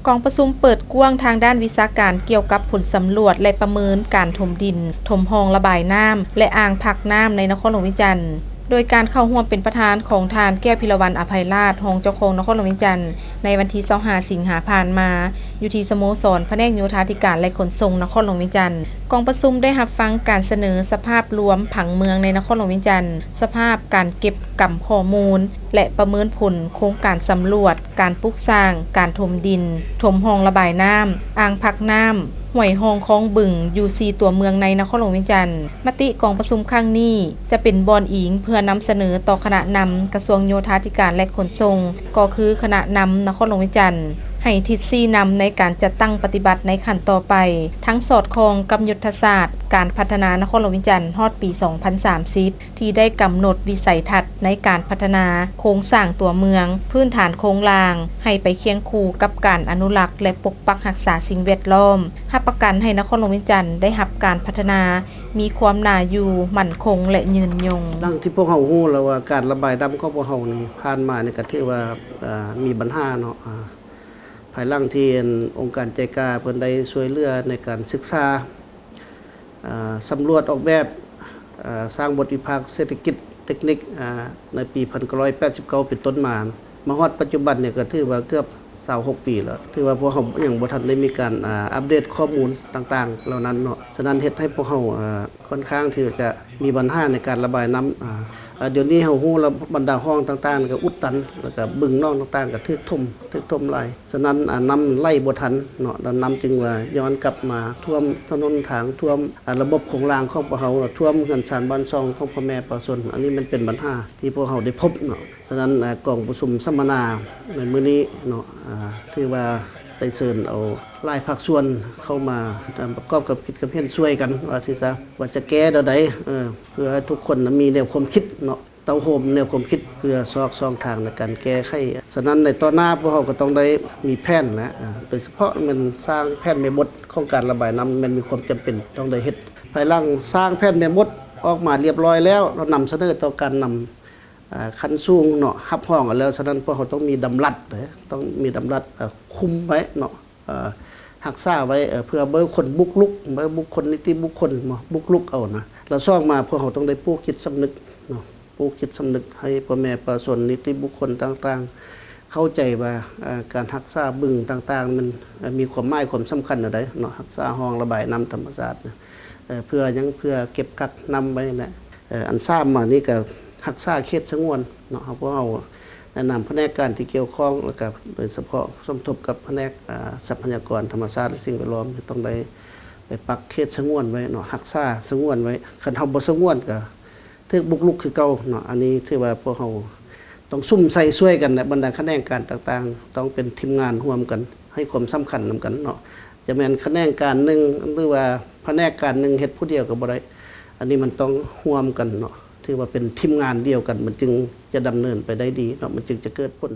ກອງປະຊຸມເປີດກວ້າງທາງດ້ານວິຊາການກ່ຽວກັບຜົນສຳຫຼວດ ແລະ ປະເມີນການຖົມດິນ, ຖົມຮ່ອງລະບາຍນ້ຳ ແລະ ອ່າງພັກນ້ຳໃນນະຄອນຫຼວງວຽງຈັນ, ໂດຍການເຂົ້າຮ່ວມເປັນປະທານຂອງທ່ານ ແກ້ວພິລະວັນ ອະໄພລາດ ຮອງເຈົ້າຄອງນະຄອນຫຼວງວຽງຈັນ ໃນວັນທີຊາວຫ້າ ສິງຫາຜ່ານມາ ຢູ່ທີ່ສະໂມສອນພະແນກໂຍທາທິການ ແລະ ຂົນສົ່ງນະຄອນຫຼວງວຽງຈັນ. ກອງປະຊຸມໄດ້ຮັບຟັງການສະເໜີສະພາບລວມຜັງເມືອງໃນນະຄອນຫຼວງວຽງຈັນ, ສະພາບການເກັບກຳຂໍ້ມູນ ແລະ ປະເມີນຜົນໂຄງການສຳຫຼວດ, ການປຸກສ້າງ, ການຖົມດິນ, ຖົມຮ່ອງລະບາຍນ້ຳ, ອ່າງພັກນ້ຳ, ຫ້ວຍຮ່ອງຄອງບຶງ ຢູ່ສີ່ຕົວເມືອງໃນນະຄອນຫຼວງວຽງຈັນ. ມະຕິກອງປະຊຸມຄັ້ງນີ້ຈະເປັນບ່ອນອີງເພື່ອນຳສະເໜີຕໍ່ຄະນະນຳກະຊວງໂຍທາທິການ ແລະ ຂົນສົ່ງ, ກໍຄືຄະນະນຳນະຄອນຫຼວງວຽງຈັນ ໃຫ້ທິດຊີ້ນຳໃນການຈັດຕັ້ງປະຕິບັດໃນຂັ້ນຕໍ່ໄປ, ທັງສອດຄ່ອງກັບຍຸດທະສາດການພັດທະນານະຄອນຫຼວງວຽງຈັນຮອດປີສອງພັນສາມສິບ ທີ່ໄດ້ກຳນົດວິໄສທັດໃນການພັດທະນາໂຄງສ້າງຕົວເມືອງ, ພື້ນຖານໂຄງລ່າງ ໃຫ້ໄປຄຽງຄູ່ກັບການອະນຸລັກ ແລະ ປົກປັກຮັກສາສິ່ງແວດລ້ອມ, ຮັບປະກັນໃຫ້ນະຄອນຫຼວງວຽງຈັນໄດ້ຮັບການພັດທະນາ ມີຄວາມໜ້າຢູ່ໝັ້ນຄົງ ແລະ ຍືນຍົງ. ດັ່ງທີ່ພວກເຮົາຮູ້ແລ້ວວ່າ ການລະບາຍນ້ຳຂອງພວກເຮົານີ້ ຜ່ານມານີ້ກໍຖືວ່າ ເອີ ມີບັນຫາເນາະ. ອາ ພາຍຫຼັງທີ່ ອັນ ອົງການໄຈກາເພິ່ນໄດ້ຊ່ວຍເຫຼືອໃນການສຶກສາ ເອີ ສຳຫຼວດອອກແບບ ເອີ ສ້າງບົດວິພາກເສດຖະກິດເຕັກນິກ ເອີ ໃນປີໜຶ່ງພັນເກົ້າຮ້ອຍແປດສິບເກົ້າເປັນຕົ້ນມາ ມາຮອດປັດຈຸບັນນີ້ກໍຖືວ່າເກືອບຊາວຫົກປີແລ້ວ. ຖືວ່າພວກເຮົາຍັງບໍ່ທັນໄດ້ມີການ ອາ ອັບເດດຂໍ້ມູນຕ່າງໆເຫຼົ່ານັ້ນເນາະ. ສະນັ້ນເຮັດໃຫ້ພວກເຮົາ ເອີ ຂ້ອນຂ້າງທີ່ຈະມີບັນຫາໃນການລະບາຍນ້ຳ. ອາ ອາ ດຽວນີ້ເຮົາຮູ້ແລ້ວ ບັນດາຮ່ອງຕ່າງໆກໍອຸດຕັນ ແລ້ວກໍບຶງໜອງຕ່າງໆກໍຖືກຖົມ ຖືກຖົມຫຼາຍ. ສະນັ້ນ ອາ ນ້ຳໄຫຼບໍ່ທັນເນາະ ແລ້ວນ້ຳຈຶ່ງວ່າຍ້ອນກັບມາຖ້ວມຖະໜົນທາງ ຖ້ວມ ອາ ລະບົບໂຄງລ່າງຂອງພວກເຮົາ ແລ້ວຖ້ວມເຮືອນຊານບ້ານຊ່ອງຂອງພໍ່ແມ່ປະຊາຊົນ. ອັນນີ້ມັນເປັນບັນຫາທີ່ພວກເຮົາໄດ້ພົບເນາະ. ສະນັ້ນ ອາ ກອງປະຊຸມສຳມະນາໃນມື້ນີ້ເນາະ ອາ ຖືວ່າໄດ້ເຊີນເອົາຫຼາຍພາກສ່ວນເຂົ້າມາ ອາ ປະກອບຄຳຄິດຄຳເຫັນຊ່ວຍກັນ ວ່າຊີ້ຊະ ວ່າຈະແກ້ແນວໃດ ເອີ ເພື່ອໃຫ້ທຸກຄົນນະມີແນວຄວາມຄິດເນາະ ເຕົ້າໂຮມແນວຄວາມຄິດ ເພື່ອຊອກຊ່ອງທາງໃນການແກ້ໄຂ. ສະນັ້ນໃນຕໍ່ໜ້າພວກເຮົາກໍຕ້ອງໄດ້ມີແຜນນະ ອາ ໂດຍສະເພາະແມ່ນສ້າງແຜນແມ່ບົດຂອງການລະບາຍນ້ຳ ແມ່ນມີຄວາມຈຳເປັນຕ້ອງໄດ້ເຮັດ. ພາຍຫຼັງສ້າງແຜນແມ່ບົດອອກມາລຽບລ້ອຍແລ້ວ ແລ້ວນຳສະເໜີຕໍ່ການນຳ ອາ ຂັ້ນສູງເນາະ ຮັບຮອງເອົາແລ້ວ. ສະນັ້ນພວກເຮົາຕ້ອງມີດຳລັດເດ້ ຕ້ອງມີດຳລັດ ອາ ຄຸມໄວ້ເນາະ ເອີ ຮັກສາໄວ້ ເອີ ເພື່ອເບິ່ງຄົນບຸກລຸກ ເບິ່ງບຸກຄົນ ນິຕິບຸກຄົນ ເນາະ ບຸກລຸກເອົານະ. ແລ້ວສອງມາ ພວກເຮົາຕ້ອງໄດ້ປູກຈິດສຳນຶກເນາະ ປູກຈິດສຳນຶກໃຫ້ພໍ່ແມ່ປະຊາຊົນ ນິຕິບຸກຄົນຕ່າງໆ ເຂົ້າໃຈວ່າ ເອີ ການຮັກສາບຶງຕ່າງໆ ມັນ ເອີ ມີຄວາມໝາຍຄວາມສຳຄັນແນວໃດເນາະ ຮັກສາຮ່ອງລະບາຍນ້ຳທຳມະຊາດ ເອີ ເພື່ອຫຍັງ ເພື່ອເກັບກັກນ້ຳໄວ້ແຫຼະ. ເອີ ອັນສາມມານີ້ກໍຮັກສາເຂດສະຫງວນເນາະ ເຮົາ ພວກເຮົາໃນນາມພະແນກການທີ່ກ່ຽວຂ້ອງ ແລ້ວກໍໂດຍສະເພາະສົມທົບກັບພະແນກ ອາ ຊັບພະຍາກອນທຳມະຊາດ ແລະ ສິ່ງແວດລ້ອມ ຕ້ອງໄດ້ໄປປັກເຂດສະຫງວນໄວ້ເນາະ ຮັກສາສະຫງວນໄວ້. ຄັນເຮົາບໍ່ສະຫງວນກໍຖືກບຸກລຸກຄືເກົ່າເນາະ. ອັນນີ້ຖືວ່າພວກເຮົາຕ້ອງສຸມໃສ່ຊ່ວຍກັນແຫຼະ ບັນດາຂະແໜງການຕ່າງໆ ຕ້ອງເປັນທີມງານຮ່ວມກັນ ໃຫ້ຄວາມສຳຄັນນຳກັນເນາະ. ຈະແມ່ນຂະແໜງການໜຶ່ງ ຫຼືວ່າພະແນກການໜຶ່ງເຮັດຜູ້ດຽວກໍບໍ່ໄດ້ ອັນນີ້ມັນຕ້ອງຮ່ວມກັນເນາະ ຖືວ່າເປັນທີມງານດຽວກັນ ມັນຈຶ່ງຈະດຳເນີນໄປໄດ້ດີເນາະ ມັນຈຶ່ງຈະເກີດຜົນ.